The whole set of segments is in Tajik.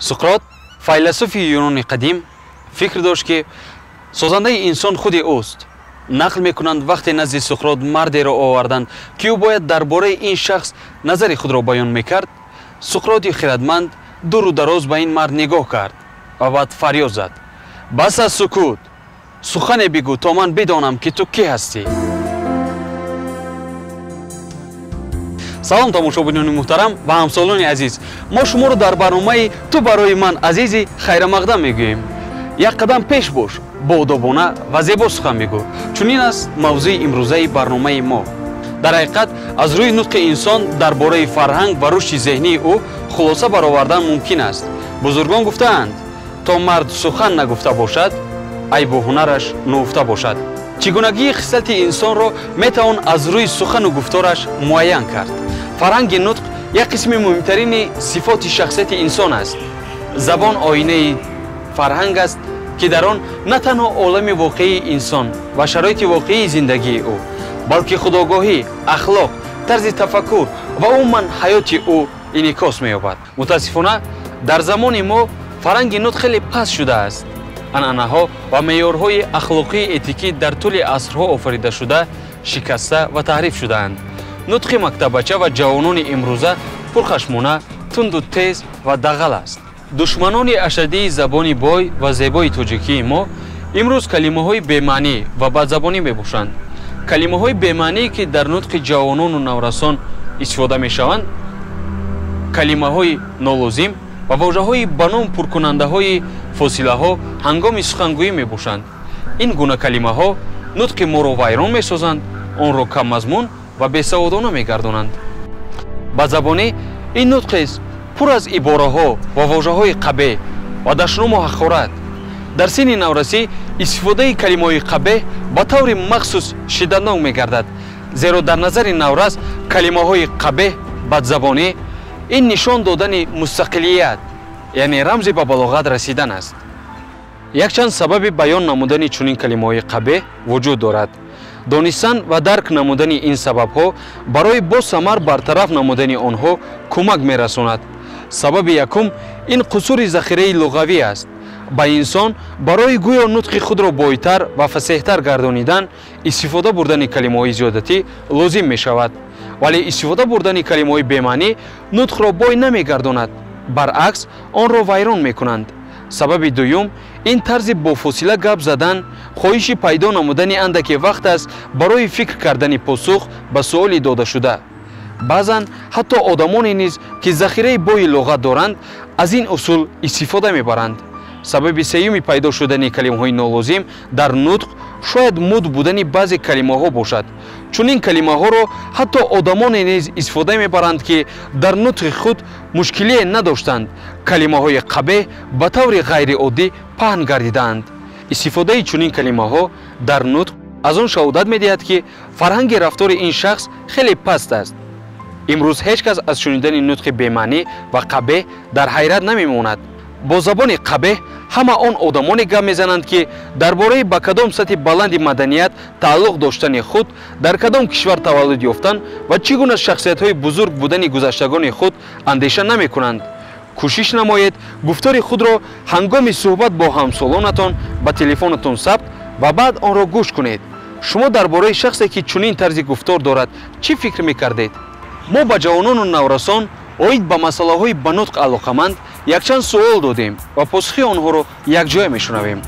Суқрот, файласуфи юнони қадим, фикр дошт, ки созандаи инсон худи ӯст. Нақл мекунанд, вақте назди Суқрот мардеро оварданд, ки ӯ бояд дар бораи ин шахс назари худро баён мекард, Суқроти хирадманд дуру дароз ба ин мард нигоҳ кард ва баъд фарёд зад: «Бас аз сукут, сухане бигӯ, то ман бидонам, ки ту кӣ ҳастӣ». Салом, тамошобинони муҳтарам ва ҳамсолони азиз! Мо шуморо дар барномаи «Ту барои ман азизӣ» хайрамақдам мегӯем. Як қадам пеш бош, боодобона ва зебо сухан бигӯ. Чунин аст мавзӯи имрӯзаи барномаи мо. Дар ҳақиқат, аз рӯи нутқи инсон дар бораи фарҳанг ва рушди зеҳнии ӯ хулоса баровардан мумкин аст. Бузургон гуфтаанд, то мард сухан нагуфта бошад, айбу ҳунараш нуҳуфта бошад. Чӣ гунагии хислати инсонро метавон аз рӯи сухану гуфтораш муайян кард. Фарҳанги нутқ як қисми муҳимтарини сифоти шахсияти инсон аст. Забон оинаи фарҳанг аст, ки дар он на танҳо олами воқеии инсон ва шароити воқеии зиндагии ӯ, балки худогоҳӣ, ахлоқ, тарзи тафаккур ва умуман ҳаёти ӯ инъикос меёбад. Мутаассифона, дар замони мо фарҳанги нутқ хеле паст шудааст. Анъанаҳо ва меъёрҳои ахлоқии этикӣ дар тӯли асрҳо офаридашуда шикаста ва таҳриф шудаанд. Нутқи мактаббача ва ҷавонони имрӯза пурхашмона, тунду тез ва дағал аст. Душманони ашаддии забони бой ва зебои тоҷикии мо имрӯз калимаҳои бемаънӣ ва бадзабонӣ мебошанд. Калимаҳои бемаъние, ки дар нутқи ҷавонону наврасон истифода мешаванд, калимаҳои нолозим ва вожаҳои ба ном пуркунандаҳои фосилаҳо ҳангоми сухангӯӣ мебошанд. Ин гуна калимаҳо нутқи моро вайрон месозанд, онро каммазмун ва бесаводона мегардонанд. Бадзабонӣ ин нутқест пур аз ибораҳо ва вожаҳои қабеҳ ва дашному ҳақорат. Дар синни наврасӣ истифодаи калимаҳои қабеҳ ба таври махсус шиддатнок мегардад, зеро дар назари наврас калимаҳои қабеҳ, бадзабонӣ ин нишон додани мустақилият, яъне рамзи ба балоғат расидан аст. Якчанд сабаби баён намудани чунин калимаҳои қабеҳ вуҷуд дорад. Донистан ва дарк намудани ин сабабҳо барои босамар бартараф намудани онҳо кӯмак мерасонад. Сабаби якум ин қусури захираи луғавӣ аст. Ба инсон барои гӯё нутқи худро бойтар ва фасеҳтар гардонидан истифода бурдани калимаҳои зиёдатӣ лозим мешавад, вале истифода бурдани калимаҳои бемаънӣ нутқро бой намегардонад, баръакс, онро вайрон мекунанд. Сабаби дуюм ин тарзи бофосила гап задан, хоҳиши пайдо намудани андаке вақт аст барои фикр кардани посух ба суоли додашуда. Баъзан ҳатто одамоне низ, ки захираи бои луғат доранд, аз ин усул истифода мебаранд. Сабаби сеюми пайдо шудани калимаҳои нолозим дар нутқ шояд муд будани баъзе калимаҳо бошад. Чунин калимаҳоро ҳатто одамоне низ истифода мебаранд, ки дар нутқи худ мушкилие надоштанд. Калимаҳои қабеҳ ба таври ғайриоддӣ паҳн гардидаанд. Истифодаи чунин калимаҳо дар нутқ аз он шаҳодат медиҳад, ки фарҳанги рафтори ин шахс хеле паст аст. Имрӯз ҳеҷ кас аз шунидани нутқи бемаънӣ ва қабеҳ дар ҳайрат намемонад. Бо забони қабеҳ ҳама он одамоне гап мезананд, ки дар бораи ба кадом сатҳи баланди маданият тааллуқ доштани худ, дар кадом кишвар таваллуд ёфтан ва чӣ гуна шахсиятҳои бузург будани гузаштагони худ андеша намекунанд. Кӯшиш намоед, гуфтори худро ҳангоми суҳбат бо ҳамсолонатон ба телефонатон сабт ва баъд онро гӯш кунед. Шумо дар бораи шахсе, ки чунин тарзи гуфтор дорад, чӣ фикр мекардед? Мо ба ҷавонону наврасон оид ба масъалаҳои ба нутқ алоқаманд якчанд суол додем ва посухи онҳоро якҷоя мешунавем.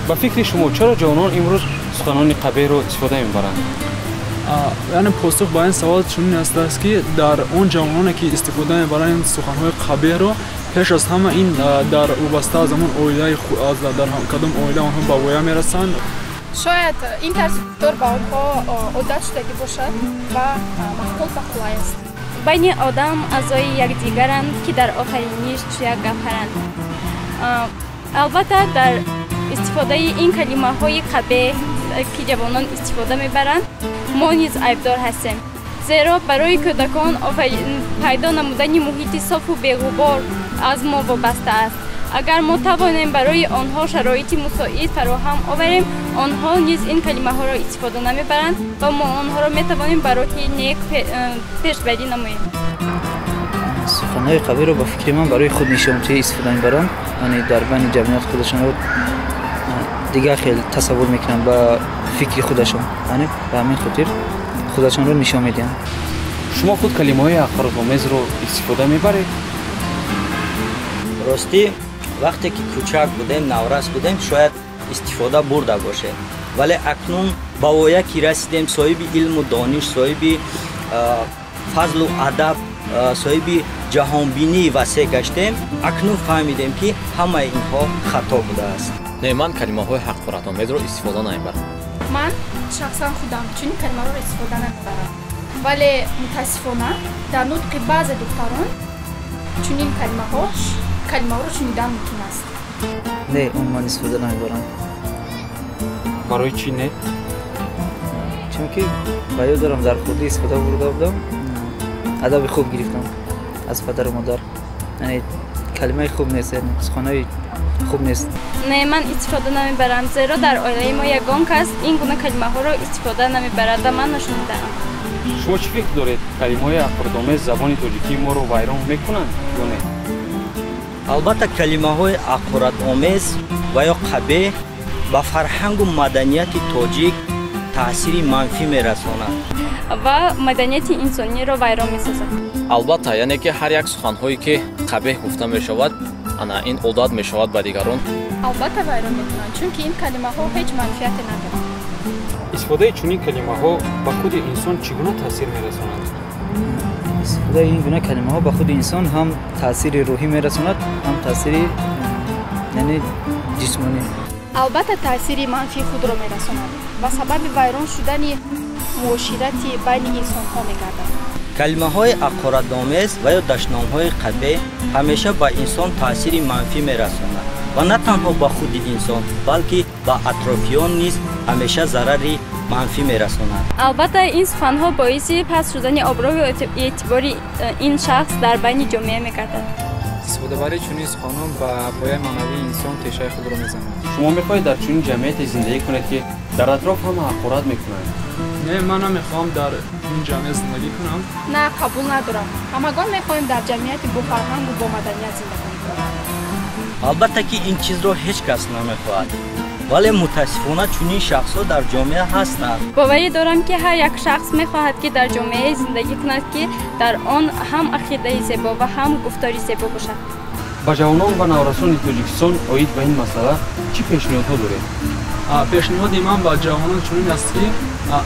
Ба фикри шумо, чаро ҷавонон имрӯз суханони қабеҳро истифода мебаранд? Яъне посух ба ин савол чунин аст, ки дар он ҷавононе, ки истифода мебаранд суханҳои қабеҳро, пеш аз ҳама ин дар вобаста аз ҳамон оилаи, дар кадом оила онҳо ба воя мерасанд. Шояд ин тарзи гуфтор ба онҳо одат шудагӣ бошад ва маъқул ва қулай аст. Байни одам аъзои якдигаранд, ки дар офариниш чу як гавҳаранд. Албатта, дар истифодаи ин калимаҳои қабеҳ, ки ҷавонон истифода мебаранд, мо низ айбдор ҳастем, зеро барои кӯдакон пайдо намудани муҳити софу беғубор аз мо вобаста аст. Агар мо тавонем барои онҳо шароити мусоид фароҳам оварем, онҳо низ ин калимаҳоро истифода намебаранд ва мо онҳоро метавонем ба роҳи нек пешбарӣ намоем. Суханони Суханҳои қабеҳро ба фикри ман барои худ нишончӣ истифода мебаранд, яъне дар байни ҷамъият худашонро дигар хел тасаввур мекунанд ба фикри худашон, яъне ба ҳамин хотир худашонро нишон медиҳанд. Шумо худ калимаҳои ҳақоратомезро истифода мебаред? Ростӣ, вақте ки кӯчак будем, наврас будем, шояд истифода бурда бошем, вале акнун ба воя ки расидем, соҳиби илму дониш, соҳиби фазлу адаб, соҳиби ҷаҳонбинии васеъ гаштем, акнун фаҳмидем, ки ҳамаи инҳо хато будааст. Не, ман калимаҳои ҳақоратомезро истифода намебарам. Ман шахсан худам чунин калимаҳоро истифода намебарам, вале мутаассифона дар нутқи баъзе духтарон чунин калимаҳоро шунидан мумкин аст. Не, умуман истифода намебарам. Барои чӣ не? Чунки ба ёд дорам, дар хурдӣ истифода бурда будам, адаби хуб гирифтам аз падару модар. Яъне калимаи хуб нест, яъне суханҳои хуб нест. Не, ман истифода намебарам, зеро дар оилаи мо ягон кас ин гуна калимаҳоро истифода намебарад ва ман нашунидаам. Шумо чӣ фикр доред, калимаҳои ҳақоратомез забони тоҷикии моро вайрон мекунанд ё не? Албатта, калимаҳои ҳақоратомез ва ё қабеҳ ба фарҳангу маданияти тоҷик таъсири манфӣ мерасонад ва маданияти инсониро вайрон месозад. Албатта, яъне ки ҳар як суханҳое ки қабеҳ гуфта мешавад, ана ин одат мешавад ба дигарон. Албатта вайрон мекунанд, чунки ин калимаҳо ҳеҷ манфиате надоранд. Истифодаи чунин калимаҳо ба худи инсон чӣ гуна таъсир мерасонад? Истифодаи ин гуна калимаҳо ба худи инсон ҳам таъсири рӯҳӣ мерасонад, ҳам таъсири яъне ҷисмонӣ. Албатта таъсири манфии худро мерасонад ва сабаби вайрон шудани муоширати байни инсонҳо мегардад. Калимаҳои ҳақоратомез ва ё дашномҳои қабеҳ ҳамеша ба инсон таъсири манфӣ мерасонад ва на танҳо ба худи инсон, балки ба атрофиён низ ҳамеша зарари манфӣ мерасонад. Албатта, ин суханҳо боиси паст шудани обрӯю эътибори ин шахс дар байни ҷомеа мегардад. Истифодабарии чунин суханон ба пояи маънавии инсон тешаи худро мезанад. Шумо мехоҳед дар чунин ҷамъияте зиндагӣ кунед, ки дар атроф ҳама ҳақорат мекунанд? Не, ман намехоҳам дар ин ҷамъият зиндагӣ кунам. На, қабул надорам. Ҳамагон мехоҳем дар ҷамъияти бофарҳангу бомаданият зиндагӣ кунем. Албатта, ки ин чизро ҳеҷ кас намехоҳад, вале мутаассифона чунин шахсҳо дар ҷомеа ҳастанд. Боварӣ дорам, ки ҳар як шахс мехоҳад, ки дар ҷомеае зиндагӣ кунад, ки дар он ҳам ақидаи зебо ва ҳам гуфтори зебо бошад. Ба ҷавонон ва наврасони Тоҷикистон оид ба ин масъала чӣ пешниҳодҳо доред? Пешниҳоди ман ба ҷавонон чунин аст, ки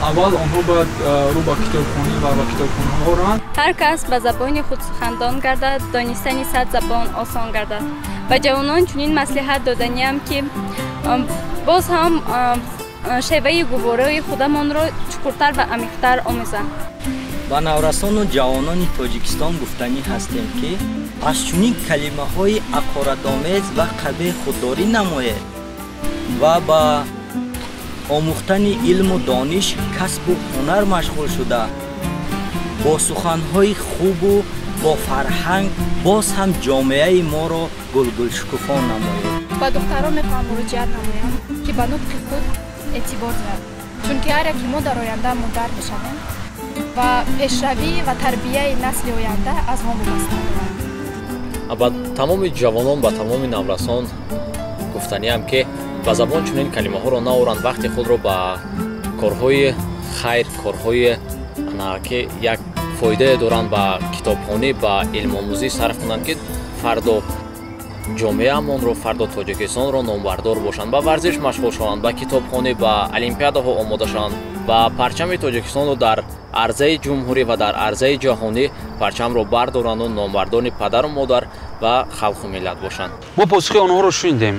аввал онҳо бояд рӯ ба китобхонӣ ва ба китобхонаҳо раванд. Ҳар кас ба забони худ сухандон гардад, донистани 100 забон осон гардад. Ба ҷавонон чунин маслиҳат доданиям, ки боз ҳам шеваи гуворои худамонро чуқуртар ва амиқтар омӯзанд. Ба наврасону ҷавонони Тоҷикистон гуфтанӣ ҳастем, ки аз чунин калимаҳои ҳақоратомез ва қабеҳ худдорӣ намоед ва ба омӯхтани илму дониш, касбу ҳунар машғул шуда, бо суханҳои хубу бо фарҳанг боз ҳам ҷомеаи моро гулгулшукуфон намоед. Ба духтарон мехоҳам муроҷиат намоям, ки ба нутқи худ эътибор диҳанд, чунки ҳар яке мо дар оянда модар мешавем ва пешравӣ ва тарбияи насли оянда аз мо вобаста дорад. Ба тамоми ҷавонон, ба тамоми наврасон гуфтаниам, ки ба забон чунин калимаҳоро наоранд, вақти худро ба корҳои хайр, корҳои ки як фоидае доранд, ба китобхонӣ, ба илмомӯзӣ сарф кунанд, ки фардо ҷомеаамонро, фардо Тоҷикистонро номбардор бошанд, ба варзиш машғул шаванд, ба китобхонӣ, ба олимпиадаҳо омода шаванд ва парчами Тоҷикистонро дар арзаи ҷумҳурӣ ва дар арзаи ҷаҳонӣ парчамро бардоранду номбардори падару модар ва халқу миллат бошанд. Мо посухи онҳоро шунидем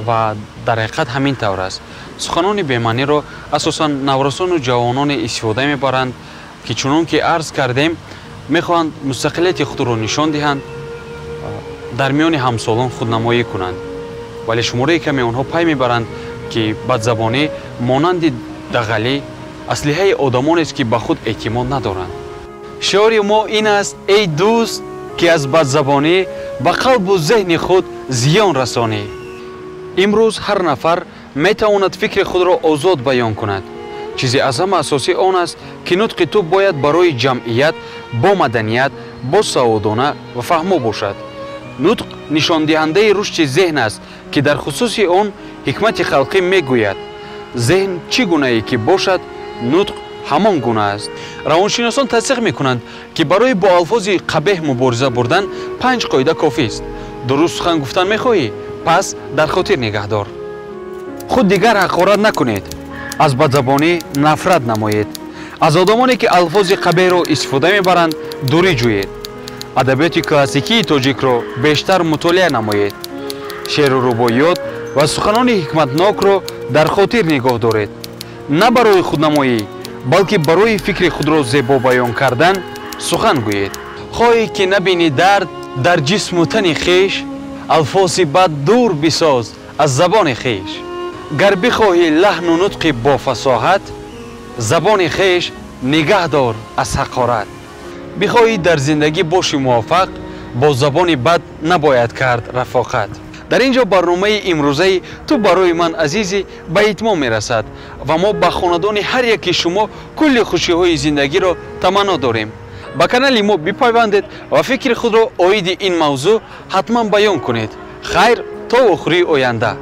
ва дар ҳақиқат ҳамин тавр аст. Суханони бемаъниро асосан наврасону ҷавононе истифода мебаранд, ки чунон ки арз кардем, мехоҳанд мустақилияти худро нишон диҳанд, дар миёни ҳамсолон худнамоӣ кунанд. Вале шумораи каме онҳо пай мебаранд, ки бадзабонӣ монанди дағалӣ аслиҳаи одамонест, ки ба худ эътимод надоранд. Шиори мо ин аст: эй дӯст, ки аз бадзабонӣ ба қалбу зеҳни худ зиён расонӣ. Имрӯз ҳар нафар метавонад фикри худро озод баён кунад. Чизи аз ҳама асосӣ он аст, ки нутқи ту бояд барои ҷамъият бо маданият босаводона ва фаҳмо бошад. Нутқ нишондиҳандаи рушди зеҳн аст, ки дар хусуси он ҳикмати халқӣ мегӯяд: зеҳн чӣ гунае ки бошад, нутқ ҳамон гуна аст. Равоншиносон тасдиқ мекунанд, ки барои бо алфози қабеҳ мубориза бурдан 5 қоида кофист. Дуруст сухан гуфтан мехоҳӣ? Пас дар хотир нигаҳдор. Худ дигар ҳақорат накунед, аз бадзабонӣ нафрат намоед, аз одамоне ки алфози қабеҳро истифода мебаранд дурӣ ҷӯед, адабиёти классикии тоҷикро бештар мутолиа намоед, шеъру рубоиёт ва суханони ҳикматнокро дар хотир нигоҳ доред. На барои худнамоӣ, балки барои фикри худро зебо баён кардан сухан гӯед. Хоҳӣ ки набинӣ дард дар ҷисму тани хеш, алфози бад дур бисоз аз забони хеш. Гар бихоҳӣ лаҳну нутқи бофасоҳат, забони хеш нигаҳ дор аз ҳақорат. Бихоҳӣ дар зиндагӣ бошӣ муваффақ, бо забони бад набояд кард рафоқат. Дар ин ҷо барномаи имрӯзаи «Ту барои ман азизӣ» ба итмом мерасад ва мо ба хонадони ҳар яки шумо кулли хушиҳои зиндагиро таманно дорем. Ба канали мо бипайвандед ва фикри худро оиди ин мавзӯъ ҳатман баён кунед. Хайр, то охири оянда.